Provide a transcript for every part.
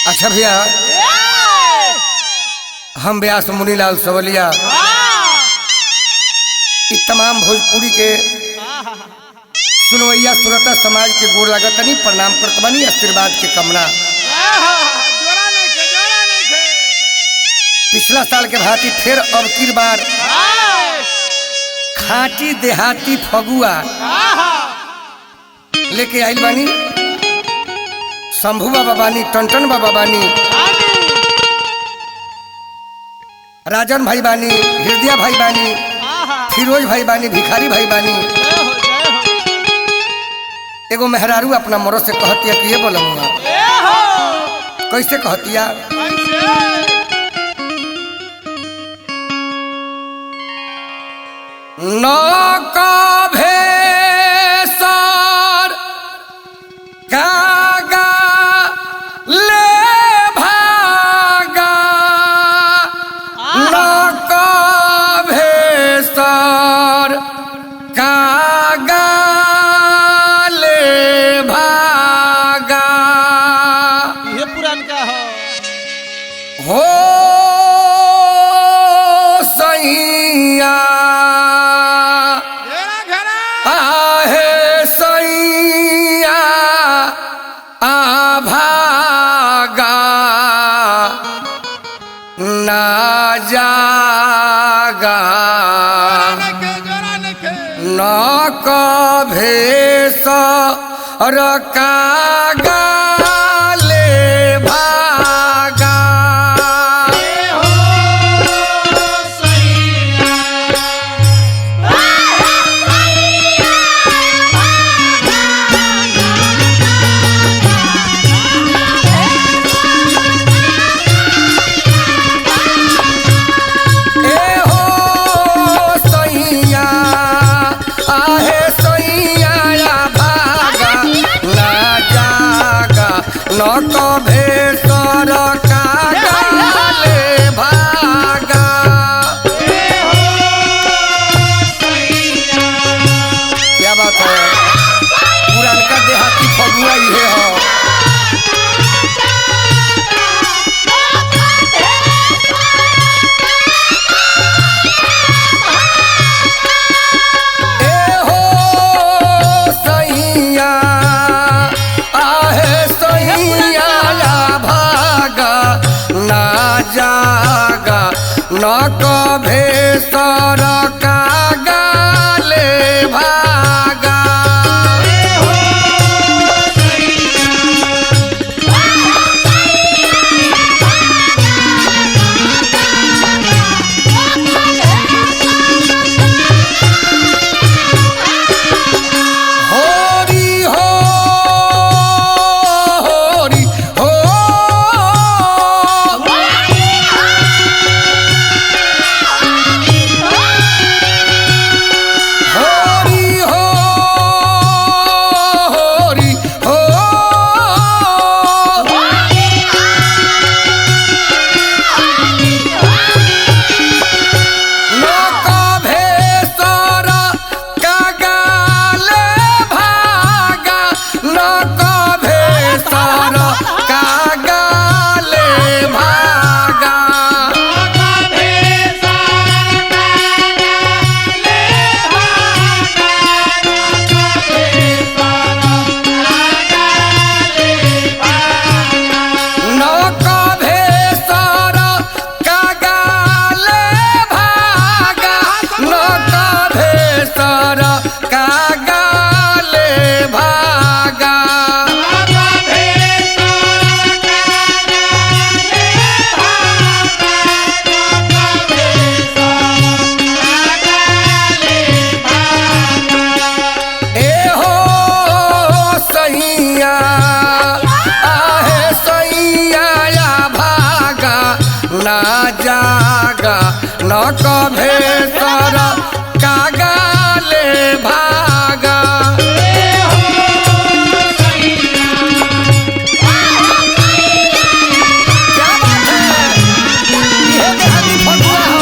अच्छा भैया, हम व्यास मुनीलाल सवलिया इ तमाम भोजपुरी के सुनवैया सुरता समाज के गोर लागतनी, प्रणाम करत बानी, आशीर्वाद के कामना। जोरा नहीं खे, जोरा नहीं खे। पिछला साल के भांति फिर अब की बार खाटी देहाती फगुआ लेके आइल बानी। शंभू बाबा बानी, टनटन बाबा बानी, राजन भाई बानी, हृदय भाई बानी, फिरोज भाई बानी, भिखारी भाई बानी। जय हो, जय हो। एगो मेहरारू अपना मरद से कहतिया कि ये बोलूंगा, ए हो। कैसे कहतिया? कैसे? नौका भेसर कागा ले भागा, नौका भेसर कागा ले भागा। ये पुरानका हो। हो सैया, घेरा घेरा। आहे सैया आभागा ना जागा, नहीं खे, जोरा नहीं खे। न कभेस रकागा ले भागा। ए हो सैया। ए हो सैया, आहे सैया भागा ना जागा, न कभेसर कागा ले भागा। ए हो सैया। क्या बात है, पुरानका देहाती फगुआ इहे हो। ए हो सैया, आहे सैया भागा ना जागा, न कभेसर कागा ले भागा। ए हो सैया। होरी हो, होरी हो, होरी हो, होरी हो, नौका भेसर कागा ले भागा, नौका भेसर कागा ले भागा। नौका भेसर कागा ले भागा, नौका भेसर कागा ले भागा। ए हो सैया, आहे सैया या भागा ना जागा, न कभेसर कागा ले भागा। क्या बात है, ये देहाती फगुआ हो।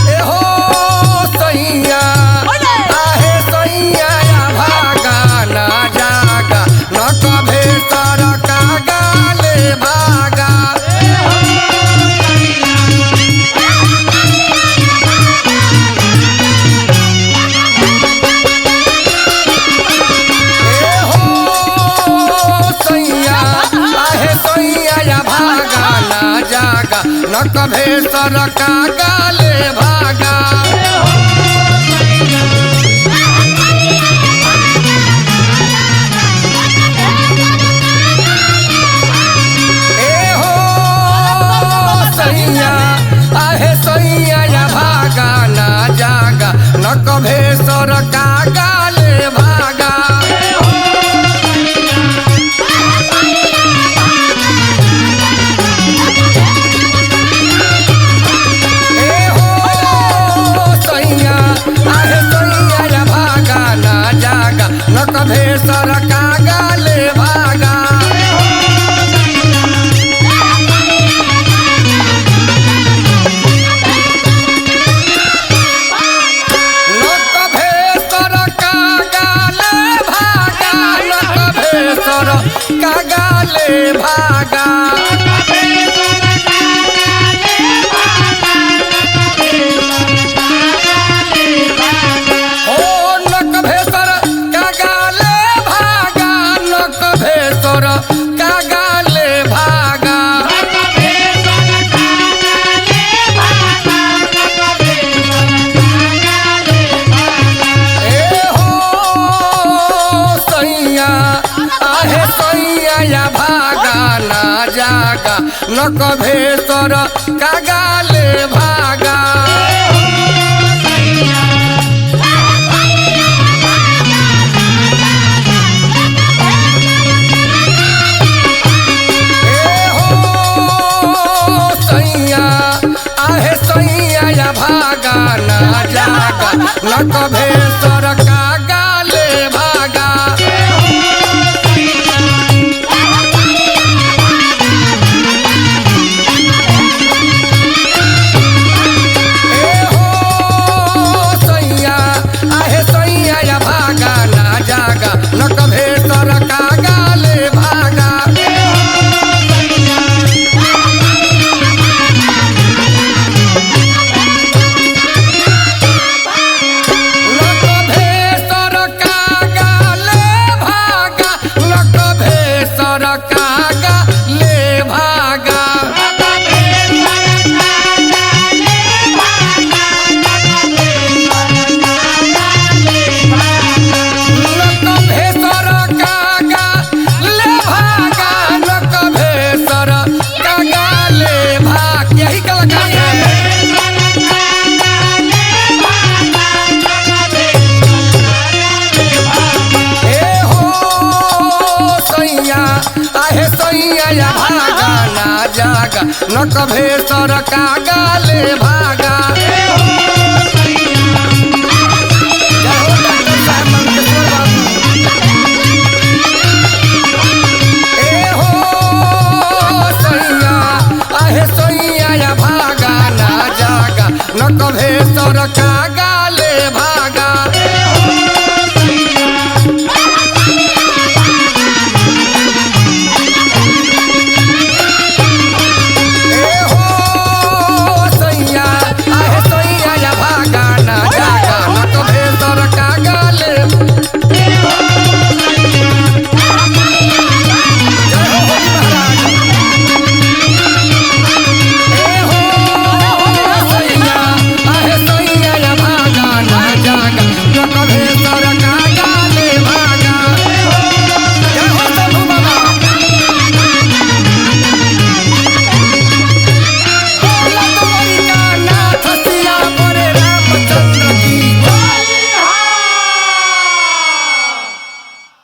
ए हो सैया, आहे सैया या भागा ना न कभे सर कागा ले भागा। ए हो सैया आहे सैया या भागा ना जागा न कभे सर कागा ले भागा। ए हो सैया आहे सैया या भागा ना जागा न कभे सर कागा ले भागा। न कभे सर कागा ले भागा न कभे सर कागा ले भागा। ओ न कभे सर कागा ले भागा न कभे सर कागा ले भागा। ए हो सैया आहे सैया या भागा ना जागा न कभे सर कागा ले भागा। ए हो सैया आहे सैया या भागा ना जागा न कभे सर कागा ले भागा। ए हो सैया आहे सैया या भागा ना जागा न कभे सर कागा ले भागा। न कभे सर कागा ले भागा न कभे सर कागा ले भागा। न कभे सर कागा ले भागा न कभे सर कागा ले भाग। यही कलाकार है। ए हो सैया आहे सैया या भागा ना जागा न कभे सर कागा ले भागा। जय हो डॉक्टर साहब मंकेश्वर बाबू। ए हो सैया आहे सैया या भागा ना जागा न कभे सर कागा ले भागा।